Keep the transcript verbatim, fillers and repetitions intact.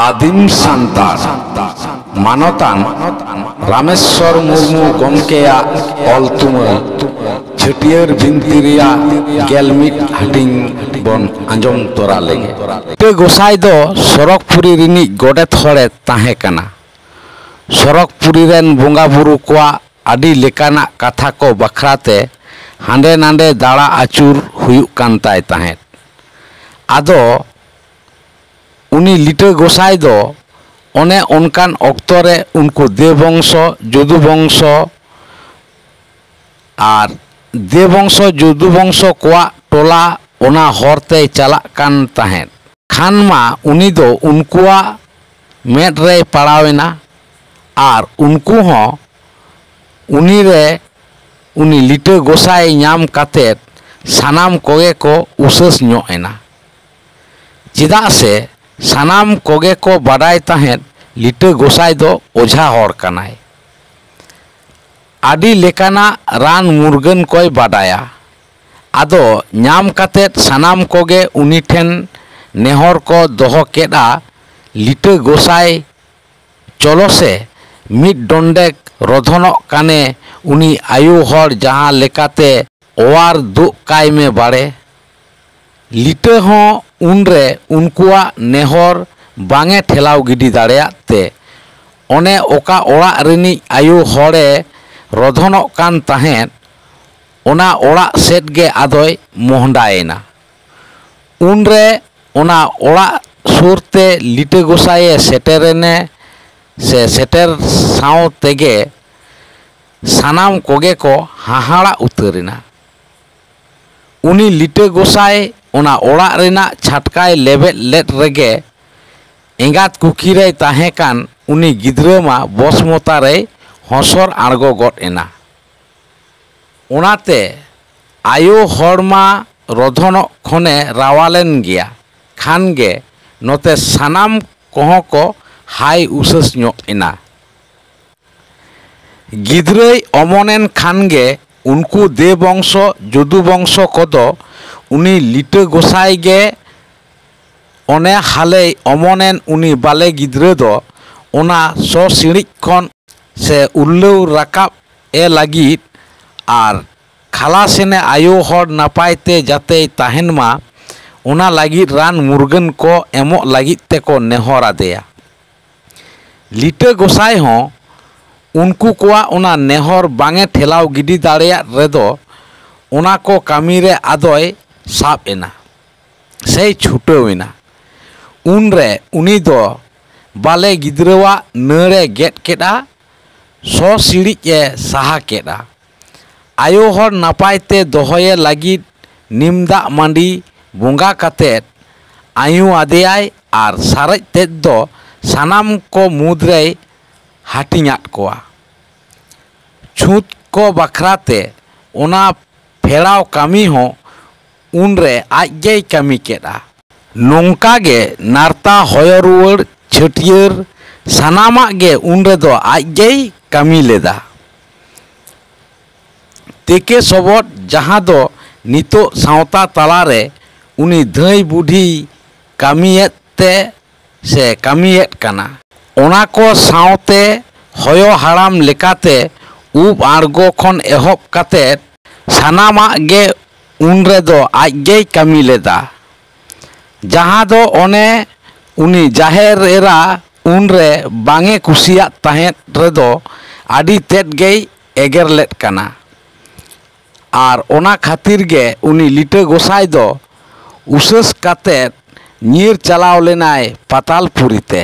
ᱟᱹᱫᱤᱢ ᱥᱟᱱᱛᱟᱲ ᱢᱟᱱᱚᱛᱟᱱ ᱨᱟᱢᱮᱥᱣᱚᱨ ᱢᱩᱨᱢᱩ ᱜᱚᱢᱠᱮᱭᱟᱜ ᱚᱞ ᱛᱩᱢᱟᱹᱞ ᱪᱷᱟᱹᱴᱭᱟᱹᱨ ᱵᱤᱱᱛᱤ ᱨᱮᱭᱟᱜ ᱜᱮᱞ ᱢᱤᱫ ᱦᱟᱹᱴᱤᱧ ᱵᱚᱱ ᱟᱸᱡᱚᱢ ᱛᱚᱨᱟ ᱞᱮᱜᱮ᱾ ᱞᱤᱴᱟᱹ ᱜᱚᱸᱥᱟᱭ ᱫᱚ ᱥᱚᱨᱚᱜᱽᱯᱩᱨᱤ ᱨᱤᱱᱤᱡ ᱜᱚᱰᱮᱛ ᱦᱚᱲᱮ ᱛᱟᱦᱮᱸ ᱠᱟᱱᱟ᱾ ᱥᱚᱨᱚᱜᱽᱯᱩᱨᱤ ᱨᱮᱱ ᱵᱚᱸᱜᱟ ᱵᱩᱨᱩ ᱠᱚᱣᱟᱜ ᱟᱹᱰᱤ ᱞᱮᱠᱟᱱᱟᱜ ᱠᱟᱛᱷᱟ ᱠᱚ ᱵᱟᱠᱷᱨᱟ ᱛᱮ ᱦᱟᱸᱰᱮ ᱱᱟᱸᱰᱮ ᱫᱟᱬᱟ ᱟᱹᱪᱩᱨ ᱦᱩᱭᱩᱜ ᱠᱟᱱ ᱛᱟᱭ ᱛᱟᱦᱮᱸᱫ᱾ ᱟᱫᱚ ᱩᱱᱤ ᱞᱤᱴᱟᱹ ᱜᱚᱸᱥᱟᱭ ᱫᱚ ᱚᱱᱮ ᱚᱱᱠᱟᱱ ᱚᱠᱛᱚ ᱨᱮ ᱩᱱᱠᱩ ᱫᱮ ᱵᱚᱝᱥᱚ, ᱡᱚᱫᱩ ᱵᱚᱝᱥᱚ ᱟᱨ ᱫᱮ ᱵᱚᱝᱥᱚ, ᱡᱚᱫᱩ ᱵᱚᱝᱥᱚ ᱠᱚᱣᱟᱜ ᱴᱚᱞᱟ ᱚᱱᱟ ᱦᱚᱨ ᱛᱮᱭ ᱪᱟᱞᱟᱜ ᱠᱟᱱ ᱛᱟᱦᱮᱸᱫ᱾ ᱠᱷᱟᱱ ᱢᱟ ᱩᱱᱤ ᱫᱚ ᱩᱱᱠᱩᱣᱟᱜ ᱢᱮᱫ ᱨᱮᱭ ᱯᱟᱲᱟᱣ ᱮᱱᱟ ᱟᱨ ᱩᱱᱠᱩ ᱦᱚᱸ ᱩᱱᱤ ᱨᱮ, ᱩᱱᱤ ᱞᱤᱴᱟᱹ ᱜᱚᱸᱥᱟᱭ ᱧᱟᱢ ᱠᱟᱛᱮᱫ ᱥᱟᱱᱟᱢ ᱠᱚᱜᱮ ᱠᱚ ᱩᱥᱟᱹᱥ ᱧᱚᱜ ᱮᱱᱟ᱾ ᱪᱮᱫᱟᱜ ᱥᱮ ᱥᱟᱱᱟᱢ ᱠᱚᱜᱮ ᱠᱚ ᱵᱟᱰᱟᱭ ᱛᱟᱦᱮᱸᱫ ᱞᱤᱴᱟᱹ ᱜᱚᱸᱥᱟᱭ ᱫᱚ ᱚᱡᱷᱟ ᱦᱚᱲ ᱠᱟᱱᱟᱭ᱾ ᱟᱹᱰᱤ ᱞᱮᱠᱟᱱᱟᱜ ᱨᱟᱱ ᱢᱩᱨᱜᱟᱹᱱ ᱠᱚᱭ ᱵᱟᱰᱟᱭᱟ᱾ ᱟᱫᱚ ᱧᱟᱢ ᱠᱟᱛᱮᱫ ᱥᱟᱱᱟᱢ ᱠᱚᱜᱮ ᱩᱱᱤ ᱴᱷᱮᱱ ᱱᱮᱦᱚᱨ ᱠᱚ ᱫᱚᱦᱚ ᱠᱮᱫᱼᱟ, ᱞᱤᱴᱟᱹ ᱜᱚᱸᱥᱟᱭ, ᱪᱚᱞᱚ ᱥᱮ ᱢᱤᱫ ᱰᱚᱸᱰᱮᱠ ᱨᱚᱫᱷᱚᱱᱚᱜ ᱠᱟᱱᱮ ᱩᱱᱤ ᱟᱭᱳ ᱦᱚᱲ ᱡᱟᱦᱟᱸ ᱞᱮᱠᱟᱛᱮ ᱚᱣᱟᱨ ᱫᱩᱜ ᱠᱟᱭ ᱢᱮ ᱵᱟᱲᱮ᱾ ᱞᱤᱴᱟᱹ ᱦᱚᱸ ᱩᱱᱨᱮ ᱩᱱᱠᱩᱣᱟᱜ ᱱᱮᱦᱚᱨ ᱵᱟᱝ ᱮ ᱴᱷᱮᱞᱟᱣ ᱜᱤᱰᱤ ᱫᱟᱲᱮᱭᱟᱫ ᱛᱮ ᱚᱱᱮ ᱚᱠᱟ ᱚᱲᱟᱜ ᱨᱤᱱᱤᱡ ᱟᱭᱳ ᱦᱚᱲᱮ ᱨᱚᱫᱷᱚᱱᱚᱜ ᱠᱟᱱ ᱛᱟᱦᱮᱸᱫ, ᱚᱱᱟ ᱚᱲᱟᱜ ᱥᱮᱫ ᱜᱮ ᱟᱫᱚᱭ ᱢᱚᱦᱰᱟᱭᱮᱱᱟ᱾ ᱩᱱᱨᱮ ᱚᱱᱟ ᱚᱲᱟᱜ ᱥᱩᱨ ᱛᱮ ᱞᱤᱴᱟᱹ ᱜᱚᱸᱥᱟᱭᱮ ᱥᱮᱴᱮᱨᱮᱱᱮ ᱥᱮ ᱥᱮᱴᱮᱨ ᱥᱟᱶ ᱛᱮᱜᱮ ᱥᱟᱱᱟᱢ ᱠᱚᱜᱮ ᱠᱚ ᱦᱟᱦᱟᱲᱟᱜ ᱩᱛᱟᱹᱨᱮᱱᱟ᱾ ᱩᱱᱤ ᱞᱤᱴᱟᱹ ᱜᱚᱸᱥᱟᱭ ᱚᱱᱟ ᱚᱲᱟᱜ ᱨᱮᱱᱟᱜ ᱪᱷᱟᱴᱠᱟᱭ ᱞᱮᱵᱮᱫ ᱞᱮᱫ ᱨᱮᱜᱮ ᱮᱸᱜᱟᱛ ᱠᱩᱠᱷᱤ ᱨᱮᱭ ᱛᱟᱦᱮᱸ ᱠᱟᱱ ᱩᱱᱤ ᱜᱤᱫᱽᱨᱟᱹ ᱢᱟ ᱵᱚᱥᱢᱚᱛᱟ ᱨᱮᱭ ᱦᱚᱸᱥᱚᱨ ᱟᱬᱜᱚ ᱜᱚᱫ ᱮᱱᱟ᱾ ᱚᱱᱟᱛᱮ ᱟᱭᱳ ᱦᱚᱲ ᱢᱟ ᱨᱚᱫᱷᱚᱱᱚᱜ ᱠᱷᱚᱱᱮ ᱨᱟᱣᱟᱞᱮᱱ ᱜᱮᱭᱟ᱾ ᱠᱷᱟᱱ ᱜᱮ ᱱᱚᱛᱮ ᱥᱟᱱᱟᱢ ᱠᱚᱦᱚᱸ ᱠᱚ ᱦᱟᱭ ᱩᱥᱟᱹᱥ ᱧᱚᱜ ᱮᱱᱟ᱾ ᱜᱤᱫᱽᱨᱟᱹᱭ ᱚᱢᱚᱱᱮᱱ ᱠᱷᱟᱱ ᱜᱮ ᱩᱱᱠᱩ ᱫᱮ ᱵᱚᱝᱥᱚ, ᱡᱚᱫᱩ ᱵᱚᱝᱥᱚ ᱠᱚᱫᱚ ᱩᱱᱤ ᱞᱤᱴᱟᱹ ᱜᱚᱸᱥᱟᱭ ᱜᱮ ᱚᱱᱮ ᱦᱟᱞᱮᱭ ᱚᱢᱚᱱᱮᱱ ᱩᱱᱤ ᱵᱟᱞᱮ ᱜᱤᱫᱽᱨᱟᱹ ᱫᱚ ᱚᱱᱟ ᱥᱚ ᱥᱤᱬᱤᱡ ᱠᱷᱚᱱ ᱥᱮ ᱩᱨᱞᱟᱹᱣ ᱨᱟᱠᱟᱵ ᱮ ᱞᱟᱹᱜᱤᱫ ᱟᱨ ᱠᱷᱟᱞᱟᱥᱮᱱᱮ ᱟᱭᱳ ᱦᱚᱲ ᱱᱟᱯᱟᱭ ᱛᱮ ᱡᱟᱛᱮᱭ ᱛᱟᱦᱮᱱ ᱢᱟ, ᱚᱱᱟ ᱞᱟᱹᱜᱤᱫ ᱨᱟᱱ ᱢᱩᱨᱜᱟᱹᱱ ᱠᱚ ᱮᱢᱚᱜ ᱞᱟᱹᱜᱤᱫ ᱛᱮᱠᱚ ᱱᱮᱦᱚᱨ ᱟᱫᱮᱭᱟ᱾ ᱞᱤᱴᱟᱹ ᱜᱚᱸᱥᱟᱭ ᱦᱚᱸ ᱩᱱᱠᱩ ᱠᱚᱣᱟᱜ ᱚᱱᱟ ᱱᱮᱦᱚᱨ ᱵᱟᱝ ᱮ ᱴᱷᱮᱞᱟᱣ ᱜᱤᱰᱤ ᱫᱟᱲᱮᱭᱟᱫ ᱨᱮᱫᱚ ᱚᱱᱟ ᱠᱚ ᱠᱟᱹᱢᱤ ᱨᱮ ᱟᱫᱚᱭ ᱥᱟᱵ ᱮᱱᱟ ᱥᱮᱭ ᱪᱷᱩᱴᱟᱹᱣ ᱮᱱᱟ᱾ ᱩᱱᱨᱮ ᱩᱱᱤ ᱫᱚ ᱵᱟᱞᱮ ᱜᱤᱫᱽᱨᱟᱹᱣᱟᱜ ᱱᱟᱹᱲ ᱮ ᱜᱮᱫ ᱠᱮᱫᱼᱟ, ᱥᱚ ᱥᱤᱬᱤᱡ ᱮ ᱥᱟᱦᱟ ᱠᱮᱫᱼᱟ᱾ ᱟᱭᱳ ᱦᱚᱲ ᱱᱟᱯᱟᱭ ᱛᱮ ᱫᱚᱦᱚᱭᱮ ᱞᱟᱹᱜᱤᱫ ᱱᱤᱢ ᱫᱟᱜ ᱢᱟᱹᱰᱤ ᱵᱚᱸᱜᱟ ᱠᱟᱛᱮ ᱟᱹᱭᱩ ᱟᱫᱮᱭᱟᱭ ᱟᱨ ᱥᱟᱨᱮᱡ ᱛᱮᱫ ᱫᱚ ᱥᱟᱱᱟᱢ ᱠᱚ ᱢᱩᱫᱽ ᱨᱮᱭ ᱦᱟᱹᱴᱤᱧᱟᱫ ᱠᱚᱣᱟ᱾ ᱪᱷᱩᱛ ᱠᱚ ᱵᱟᱠᱷᱨᱟ ᱛᱮ ᱚᱱᱟ ᱯᱷᱮᱲᱟᱣ ᱠᱟᱹᱢᱤ ᱦᱚᱸ ᱩᱱᱨᱮ ᱟᱡ ᱜᱮᱭ ᱠᱟᱹᱢᱤ ᱠᱮᱫᱼᱟ᱾ ᱱᱚᱝᱠᱟ ᱜᱮ ᱱᱟᱨᱛᱟ ᱦᱚᱭᱚ ᱨᱩᱣᱟᱹᱲ, ᱪᱷᱟᱹᱴᱭᱟᱹᱨ, ᱥᱟᱱᱟᱢᱟᱜ ᱜᱮ ᱩᱱ ᱨᱮᱫᱚ ᱟᱡ ᱜᱮᱭ ᱠᱟᱹᱢᱤ ᱞᱮᱫᱟ᱾ ᱛᱮᱠᱮ ᱥᱚᱵᱚᱫ, ᱡᱟᱦᱟᱸ ᱫᱚ ᱱᱤᱛᱚᱜ ᱥᱟᱶᱛᱟ ᱛᱟᱞᱟᱨᱮ ᱩᱱᱤ ᱫᱷᱟᱹᱭ ᱵᱩᱰᱷᱤᱭ ᱠᱟᱹᱢᱤᱭᱮᱫ ᱛᱮ ᱥᱮ ᱠᱟᱹᱢᱤᱭᱮᱫ ᱠᱟᱱᱟ, ᱚᱱᱟ ᱠᱚ ᱥᱟᱶᱛᱮ ᱦᱚᱭᱚ ᱦᱟᱲᱟᱢ ᱞᱮᱠᱟᱛᱮ ᱩᱵ ᱟᱬᱜᱚ ᱠᱷᱚᱱ ᱮᱦᱚᱵ ᱠᱟᱛᱮ ᱥᱟᱱᱟᱢᱟᱜ ᱜᱮ ᱩᱱ ᱨᱮᱫᱚ ᱟᱡ ᱜᱮᱭ ᱠᱟᱹᱢᱤ ᱞᱮᱫᱟ᱾ ᱡᱟᱦᱟᱸ ᱫᱚ ᱚᱱᱮ ᱩᱱᱤ ᱡᱟᱦᱮᱨ ᱮᱨᱟ ᱩᱱᱨᱮ ᱵᱟᱝ ᱮ ᱠᱩᱥᱤᱭᱟᱜ ᱛᱟᱦᱮᱸᱫ ᱨᱮᱫᱚ ᱟᱹᱰᱤ ᱛᱮᱫ ᱜᱮᱭ ᱮᱜᱮᱨ ᱞᱮᱫ ᱠᱟᱱᱟ᱾ ᱟᱨ ᱚᱱᱟ ᱠᱷᱟᱹᱛᱤᱨ ᱜᱮ ᱩᱱᱤ ᱞᱤᱴᱟᱹ ᱜᱚᱸᱥᱟᱭ ᱫᱚ ᱩᱥᱟᱹᱥ ᱠᱟᱛᱮᱫ ᱧᱤᱨ ᱪᱟᱞᱟᱣ ᱞᱮᱱᱟᱭ ᱯᱟᱛᱟᱞᱯᱩᱨᱤ ᱛᱮ᱾